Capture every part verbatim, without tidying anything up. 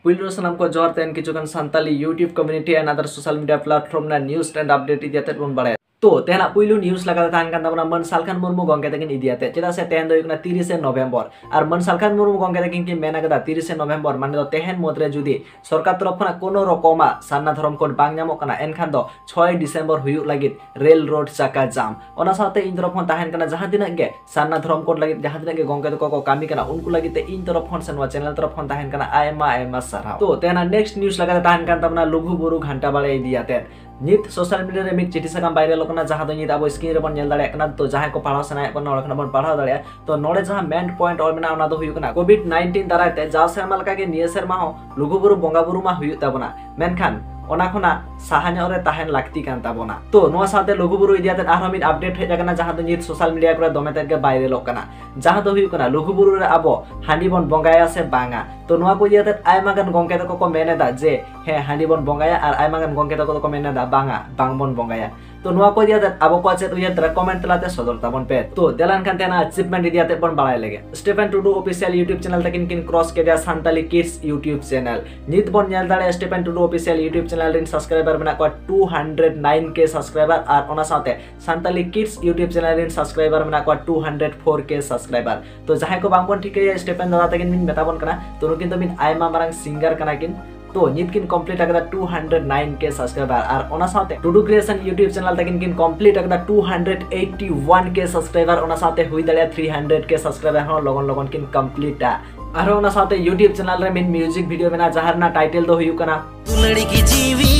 ᱯᱩᱭᱞᱩ ᱨᱮ ᱥᱟᱱᱟᱢ ᱠᱚ ᱡᱚᱦᱟᱨ᱾ ᱛᱮᱦᱮᱧ ᱠᱤᱪᱷᱩ ᱜᱟᱱ Santali YouTube community and other social media platform ᱨᱮᱱᱟᱜ news and update ᱤᱫᱤ ᱠᱟᱛᱮᱫ ᱵᱚᱱ ᱵᱟᱲᱟᱭᱟ᱾ ᱛᱚ, ᱛᱮᱦᱮᱧᱟᱜ ᱯᱩᱭᱞᱩ news ᱞᱮᱠᱟᱛᱮ ᱛᱟᱦᱮᱱ ᱠᱟᱱ ᱛᱟᱵᱚᱱᱟ ᱢᱟᱹᱱ ᱥᱟᱞᱠᱷᱟᱱ ᱢᱩᱨᱢᱩ ᱜᱚᱢᱠᱮ ᱛᱟᱹᱠᱤᱱ ᱤᱫᱤ ᱟᱛᱮ᱾ ᱪᱮᱫᱟᱜ ᱥᱮ ᱛᱮᱦᱮᱧ ᱫᱚ ᱦᱩᱭᱩᱜ ᱠᱟᱱᱟ ᱛᱤᱨᱤᱥᱮ ᱱᱚᱵᱷᱮᱢᱵᱚᱨ, ᱟᱨ ᱢᱟᱹᱱ ᱥᱟᱞᱠᱷᱟᱱ ᱢᱩᱨᱢᱩ ᱜᱚᱢᱠᱮ ᱛᱟᱹᱠᱤᱱ ᱠᱤᱱ ᱢᱮᱱ ᱟᱠᱟᱫᱟ ᱛᱤᱨᱤᱥᱮ ᱱᱚᱵᱷᱮᱢᱵᱚᱨ ᱢᱟᱱᱮ ᱫᱚ ᱛᱮᱦᱮᱧ ᱢᱩᱫᱽᱨᱮ ᱡᱩᱫᱤ ᱥᱚᱨᱠᱟᱨ ᱛᱚᱨᱚᱯ ᱠᱷᱚᱱᱟᱜ ᱠᱳᱱᱳ ᱨᱚᱠᱚᱢᱟᱜ ᱥᱟᱨᱱᱟ ᱫᱷᱚᱨᱚᱢ code ᱵᱟᱝ ᱧᱟᱢᱚᱜ ᱠᱟᱱᱟ, ᱮᱱᱠᱷᱟᱱ ᱫᱚ ᱪᱷᱚᱭ ᱰᱤᱥᱮᱢᱵᱚᱨ ᱦᱩᱭᱩᱜ ᱞᱟᱹᱜᱤᱫ ᱨᱮᱞ ᱨᱳᱰ ᱪᱟᱠᱟ ᱡᱟᱢ᱾ ᱚᱱᱟ ᱥᱟᱶᱛᱮ ᱤᱧ ᱛᱚᱨᱚᱯ ᱠᱷᱚᱱ ᱛᱟᱦᱮᱱ ᱠᱟᱱᱟ ᱡᱟᱦᱟᱸ ᱛᱤᱱᱟᱹᱜ ᱜᱮ ᱥᱟᱨᱱᱟ ᱫᱷᱚᱨᱚᱢ code ᱞᱟᱹᱜᱤᱫ ᱡᱟᱦᱟᱸ ᱛᱤᱱᱟᱹᱜ ᱜᱮ ᱜᱚᱢᱠᱮ ᱛᱟᱠᱚ ᱠᱚ ᱠᱟᱹᱢᱤ ᱠᱟᱱᱟ, ᱩᱱᱠᱩ ᱞᱟᱹᱜᱤᱫ ᱛᱮ ᱤᱧ ᱛᱚᱨᱚᱯ ᱠᱷᱚᱱ ᱥᱮ ᱱᱚᱣᱟ channel ᱛᱚᱨᱚᱯ ᱠᱷᱚᱱ ᱛᱟᱦᱮᱱ ᱠᱟᱱᱟ ᱟᱭᱢᱟ ᱟᱭᱢᱟ ᱥᱟᱨᱦᱟᱣ᱾ ᱛᱚ, ᱛᱮᱦᱮᱧᱟᱜ next news ᱞᱮᱠᱟᱛᱮ ᱛᱟᱦᱮᱱ ᱠᱟᱱ ᱛᱟᱵᱚᱱᱟ ᱞᱩᱜᱩ ᱵᱩᱨᱩ ᱜᱷᱟᱱᱴᱟ ᱵᱟᱲᱮ ᱤᱫᱤ ᱟᱛᱮ᱾ ᱱᱤᱛ social media ᱨᱮ ᱢᱤᱫ ᱪᱤᱴᱷᱤ ᱥᱟᱠᱟᱢ viral ᱚᱜ ᱠᱟᱱᱟ, ᱡᱟᱦᱟᱸ ᱫᱚ ᱱᱤᱛ ᱟᱵᱚ screen ᱨᱮᱵᱚᱱ ᱧᱮᱞ ᱫᱟᱲᱮᱭᱟᱜ ᱠᱟᱱᱟ᱾ ᱛᱚ, ᱡᱟᱦᱟᱸᱭ ᱠᱚ ᱯᱟᱲᱦᱟᱣ ᱥᱟᱱᱟᱭᱮᱫ ᱵᱚᱱᱟ, ᱚᱸᱰᱮ ᱠᱷᱚᱱᱟᱜ ᱵᱚᱱ ᱯᱟᱲᱦᱟᱣ ᱫᱟᱲᱮᱭᱟᱜᱼᱟ᱾ ᱛᱚ, ᱱᱚᱰᱮ ᱡᱟᱦᱟᱸ main point ᱚᱞ ᱢᱮᱱᱟᱜᱼᱟ, ᱚᱱᱟ ᱫᱚ ᱦᱩᱭᱩᱜ ᱠᱟᱱᱟ COVID nineteen ᱫᱟᱨᱟᱭ ᱛᱮ ᱡᱟᱣ ᱥᱮᱨᱢᱟ ᱞᱮᱠᱟᱜᱮ ᱱᱤᱭᱟᱹ ᱥᱮᱨᱢᱟ ᱦᱚᱸ ᱞᱩᱜᱩ ᱵᱩᱨᱩ ᱵᱚᱸᱜᱟ ᱵᱩᱨᱩ ᱢᱟ ᱦᱩᱭᱩᱜ ᱛᱟᱵᱚᱱᱟ, ᱢᱮᱱᱠᱷᱟᱱ ᱚᱱᱟ ᱠᱷᱚᱱᱟᱜ ᱥᱟᱦᱟ ᱧᱚᱜ ᱨᱮ ᱛᱟᱦᱮᱱ ᱞᱟᱹᱠᱛᱤ ᱠᱟᱱ ᱛᱟᱵᱚᱱᱟ᱾ ᱛᱚ, ᱱᱚᱣᱟ ᱥᱟᱶᱛᱮ ᱞᱩᱜᱩ ᱵᱩᱨᱩ ᱤᱫᱤ ᱠᱟᱛᱮ ᱟᱨᱦᱚᱸ ᱢᱤᱫ update ᱦᱮᱡ ᱟᱠᱟᱱᱟ, ᱡᱟᱦᱟᱸ ᱫᱚ ᱱᱤᱛ social media ᱠᱚᱨᱮ ᱫᱚᱢᱮ ᱛᱮᱫ ᱜᱮ viral ᱚᱜ ᱠᱟᱱᱟ, ᱡᱟᱦᱟᱸ ᱫᱚ ᱦᱩᱭᱩᱜ ᱠᱟᱱᱟ ᱞᱩᱜᱩ ᱵᱩᱨᱩ ᱨᱮ ᱟᱵᱚ ᱦᱟᱺᱰᱤ ᱵᱚᱱ ᱵᱚᱸᱜᱟᱭᱟ ᱥᱮ ᱵᱟᱝᱟ᱾ ᱛᱚ, ᱱᱚᱣᱟ ᱠᱚ ᱤᱫᱤ ᱠᱟᱛᱮ ᱟᱭᱢᱟ ᱜᱟᱱ ᱜᱚᱢᱠᱮ ᱛᱟᱠᱚ ᱠᱚ ᱢᱮᱱ ᱮᱫᱟ ᱡᱮ ᱦᱮᱸ, ᱦᱟᱺᱰᱤ ᱵᱚᱱ ᱵᱚᱸᱜᱟᱭᱟ, ᱟᱨ ᱟᱭᱢᱟ ᱜᱟᱱ ᱜᱚᱢᱠᱮ ᱛᱟᱠᱚ ᱫᱚᱠᱚ ᱢᱮᱱ ᱮᱫᱟ ᱵᱟᱝᱟ, ᱵᱟᱝ ᱵᱚᱱ ᱵᱚᱸᱜᱟᱭᱟ᱾ ᱛᱚ, ᱱᱚᱣᱟ ᱠᱚ ᱤᱫᱤ ᱠᱟᱛᱮ ᱟᱵᱚ ᱠᱚᱣᱟᱜ ᱪᱮᱫ ᱩᱭᱦᱟᱹᱨ ᱛᱟᱨᱟ, comment ᱛᱟᱞᱟᱛᱮ ᱥᱚᱫᱚᱨ ᱛᱟᱵᱚᱱ ᱯᱮ᱾ ᱛᱚ, ᱫᱮᱞᱟ ᱮᱱᱠᱷᱟᱱ ᱛᱮᱦᱮᱧᱟᱜ achievement ᱤᱫᱤ ᱠᱟᱛᱮ ᱵᱚᱱ ᱵᱟᱲᱟᱭ ᱞᱮᱜᱮ᱾ Stephen Tudu Official YouTube channel ᱛᱟᱹᱠᱤᱱ ᱠᱤᱱ cross ᱠᱮᱫᱮᱭᱟ ᱥᱟᱱᱛᱟᱞᱤ Kids YouTube channel᱾ ᱱᱤᱛ ᱵᱚᱱ ᱧᱮᱞ ᱫᱟᱲᱮᱭᱟᱜᱼᱟ Stephen Tudu Official YouTube channel ᱨᱮᱱ subscriber ᱢᱮᱱᱟᱜ ᱠᱚᱣᱟ two hundred nine K subscriber, ᱟᱨ ᱚᱱᱟ ᱥᱟᱶᱛᱮ ᱥᱟᱱᱛᱟᱞᱤ Kids YouTube channel ᱨᱮᱱ subscriber ᱢᱮᱱᱟᱜ ᱠᱚᱣᱟ two hundred four K subscriber᱾ ᱛᱚ, ᱡᱟᱦᱟᱸᱭ ᱠᱚ ᱵᱟᱝ ᱵᱚᱱ ᱴᱷᱤᱠᱟᱹᱭᱟ, Stephen ᱫᱟᱫᱟ ᱛᱟᱹᱠᱤᱱ ᱵᱤᱱ ᱢᱮᱛᱟ ᱵᱚᱱ ᱠᱟᱱᱟ, ᱛᱚ, ᱱᱩᱠᱤᱱ ᱫᱚ ᱢᱤᱫ ᱟᱭᱢᱟ ᱢᱟᱨᱟᱝ singer ᱠᱟᱱᱟ ᱠᱤᱱ᱾ ᱛᱚ, ᱱᱤᱛ ᱠᱤᱱ complete ᱟᱠᱟᱫᱟ two hundred nine K subscriber, ᱟᱨ ᱚᱱᱟ ᱥᱟᱶᱛᱮ Tudu Creation YouTube channel ᱛᱟᱹᱠᱤᱱ ᱠᱤᱱ complete ᱟᱠᱟᱫᱟ two hundred eighty one K subscriber, ᱚᱱᱟ ᱥᱟᱶᱛᱮ ᱦᱩᱭ ᱫᱟᱲᱮᱭᱟᱜᱼᱟ three hundred K subscriber ᱦᱚᱸ ᱞᱚᱜᱚᱱ ᱞᱚᱜᱚᱱ ᱠᱤᱱ complete ᱟ᱾ ᱟᱨᱦᱚᱸ ᱚᱱᱟ ᱥᱟᱶᱛᱮ YouTube channel ᱨᱮ ᱢᱤᱫ music video ᱢᱮᱱᱟᱜᱼᱟ, ᱡᱟᱦᱟᱸ ᱨᱮᱱᱟᱜ title ᱫᱚ ᱦᱩᱭᱩᱜ ᱠᱟᱱᱟ ᱫᱩᱞᱟᱹᱲ ᱜᱮ ᱡᱤᱣᱤ,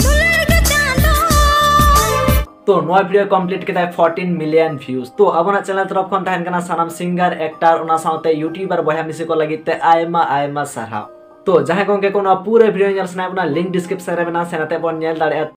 ᱫᱩᱞᱟᱹᱲ ᱜᱮ ᱪᱟᱸᱫᱚ᱾ ᱛᱚ, ᱱᱚᱣᱟ video complete ᱠᱮᱫᱟᱭ fourteen million views᱾ ᱛᱚ, ᱟᱵᱚᱱᱟᱜ channel ᱛᱚᱨᱚᱯ ᱠᱷᱚᱱ ᱛᱟᱦᱮᱱ ᱠᱟᱱᱟ ᱥᱟᱱᱟᱢ singer, actor, ᱚᱱᱟ ᱥᱟᱶᱛᱮ YouTuber ᱵᱚᱭᱦᱟ ᱢᱤᱥᱤ ᱠᱚ ᱞᱟᱹᱜᱤᱫ ᱛᱮ ᱟᱭᱢᱟ ᱟᱭᱢᱟ ᱥᱟᱨᱦᱟᱣ᱾ ᱛᱚ, ᱡᱟᱦᱟᱸᱭ ᱜᱚᱝᱠᱮ ᱠᱚ ᱱᱚᱣᱟ ᱯᱩᱨᱟᱹ video ᱧᱮᱞ ᱥᱟᱱᱟᱭᱮᱫ ᱵᱚᱱᱟ, link description ᱨᱮ ᱢᱮᱱᱟᱜᱼᱟ, ᱥᱮᱱ ᱠᱟᱛᱮ ᱵᱚᱱ ᱧᱮᱞ ᱫᱟᱲᱮᱭᱟᱜᱼᱟ᱾